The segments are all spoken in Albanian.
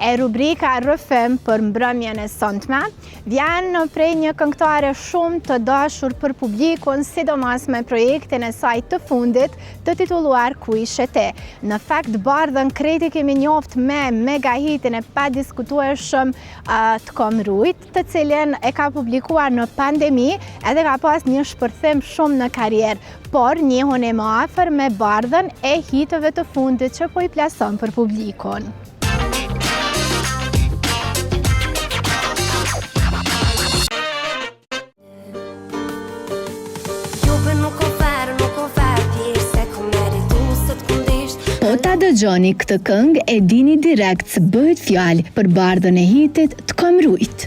E rubrika Rrëfim për mbrëmjen e sontme vjen prej një këngëtare shumë të dashur për publikun, sidomos me projektin e saj të fundit të titulluar Ku ishe ti. Në fakt Bardhën krejt e kemi njoft me mega hitin e padiskutueshëm Të kom rujt, të cilin e ka publikuar në pandemi edhe ka pas një shpërthim shumë në karrierë, por njihuni më afër me Bardhën e hiteve të fundit që po i plason për publikun. Po ta dëgjoni këtë këngë e dini direkt se bëhet fjalë për Bardhën e hitit Të kom rujt.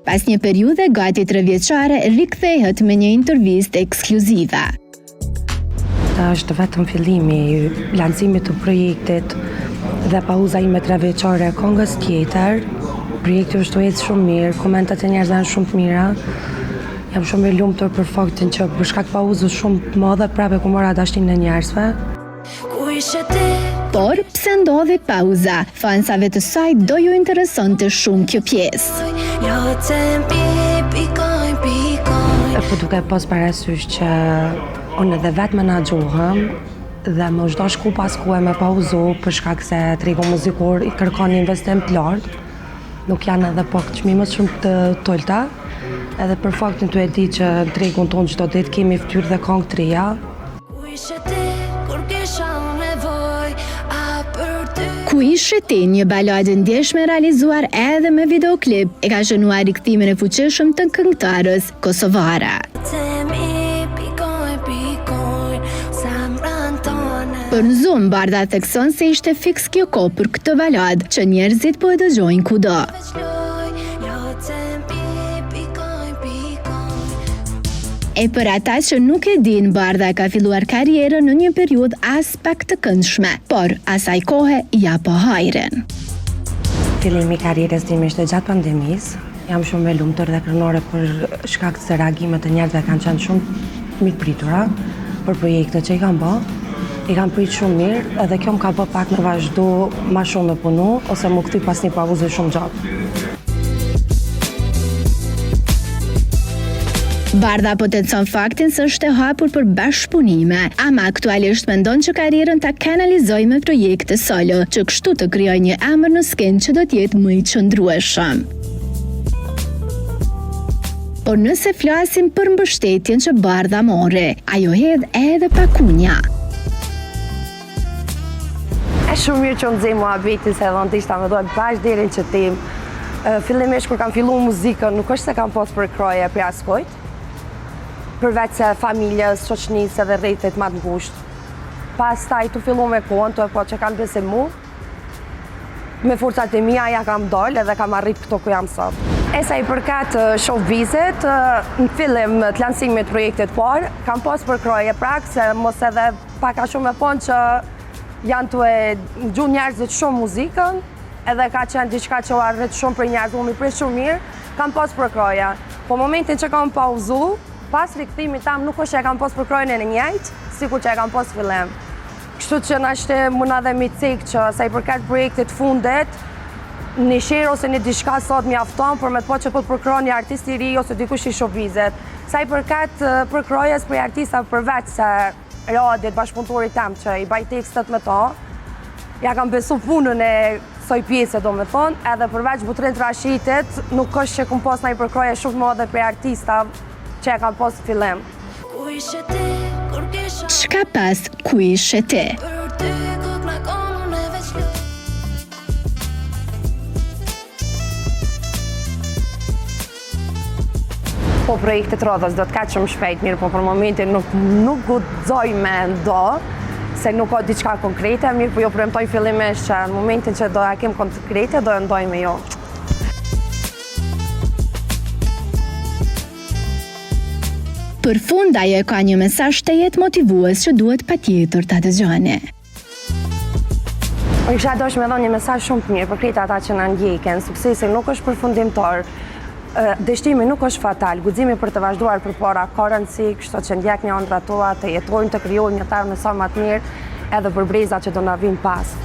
Pas një periudhe gati trevjeçare rikthehet me një intervistë ekskluzive. Është vetëm fillimi i lançimit të projektit dhe pauza ime trevjeçare e kongës tjetër. Projekti është tu ecë shumë mirë, komentet e njerëzve janë shumë të mira. Jam shumë e lumtur për faktin që për shkak pauzës shumë të madhe prapë e kom marrë dashninë e njerëzve. Por, pse ndodhi pauza? Fansave të saj do ju interesonte shumë kjo pjesë. Po duke pas parasysh që unë edhe vetë menaxhohem dhe më është dashtë kohë pas kohe me pauzu për shkak se tregu muzikor i kërkon investim të lartë, nuk janë edhe pak çmimet shumë të ulta, edhe për faktin tu e di që në tregun tonë çdo ditë kemi fytyrë dhe kongë të reja. Ku ishe ti kur kisha nevojë a për ty Ku ishe ti, një baladë e ndjeshme e realizuar edhe me videoklip, e ka shënuar rikthimin e fuqishëm të këngëtares kosovare. Për në Zoom, Bardha thekson se ishte fiks kjo kohë për këtë baladë që njerëzit po e dëgjojnë kudo. E për ata që nuk e dinë, Bardha e ka filluar karrierën në një periudhë aspak të këndshme, por asaj kohe ia pa hajrin. Fillimi i karrierës time ishte gjatë pandemisë. Jam shumë e lumtur dhe krenare për shkak se reagimet e njerëzve kanë qenë shumë të mirëpritura për projektet që i kam bë. I kam prit shumë mirë edhe kjo më ka bë pak me vazhdu ma shumë me punu ose m'u kthy pas një pauze shumë gjatë. Bardha potencon faktin se është e hapur për bashkëpunime, ama aktualisht mendon që karrierën ta kanalizojë me projekte solo, që kështu të krijojë një emër në skenë që do të jetë më i qëndrueshëm. Por nëse flasim për mbështetjen që Bardha mori, ajo hedh edhe pak kunja. E shumë mirë që nxe muhabetin se edhe unë deshta me dalë bash deri në qët temë. Fillimisht kur kam fillu muzikën, nuk është se kam pas përkrahje prej askujt, përveç se familjes, shoqnisë edhe rrethit ma të ngushtë. Pastaj tu fillu me kohën, tu e pa që kanë besim mu, Me forcat e mia ja kam dalë edhe kam arrit këtu ku jam sot. E sa i përket showbizit, në fillim të lansimit projektit parë, kam pas përkrahje prapë se mos edhe pak a shumë me thonë që janë tu e ngju njerëzit shumë muzikën, edhe ka qenë diçka që u arrit shumë prej njerëzve, u mirëprit shumë mirë, kam pas përkrahje. Po momentin që kam pauzu, pas rikthimit tam nuk është që e kam pas përkrahjen e njëjtë, sikur që e kam pas fillim. Kështu që nashta muna edhe mi cek që sa i përket projektit fundit, një share ose një diçka sot mjafton për me të pa që po të përkrah një artist i ri ose dikush i showbizit. Sa i përket përkrahjes prej artista përveç se Radit, bashkëpunëtorit tem që i baj tekstet me ta, ja kam besu punën e kësaj pjese do me thonë, edhe përveç Butrint Rashitit, nuk është që kom pas naj përkrahje shumë madhe prej artista që e kam pas fillim. Çka pas ku ishe ti? Po projektet radhës do të ketë shumë shpejt, mirë, po për momentin nuk, nuk guxoj me nda, se nuk ka diçka konkrete, mirë, po jo premtoj fillimisht që në momentin që do e kem konkrete, do e ndaj me ju. Për fund ajo e ka një mesazh tejet motivues që duhet patjetër ta dëgjoni. Unë kisha dashtë me dhonë një mesazh shumë të mirë për krejt ata që na ndjekin. Suksesi nuk është përfundimtar. Dështimi nuk është fatal, guximi për të vazhduar përpara ka rëndësi, kështu që ndjekni ëndrrat tua, të jetojmë, të krijojmë një të ardhme sa më të mirë edhe për brezat që do na vinë pas.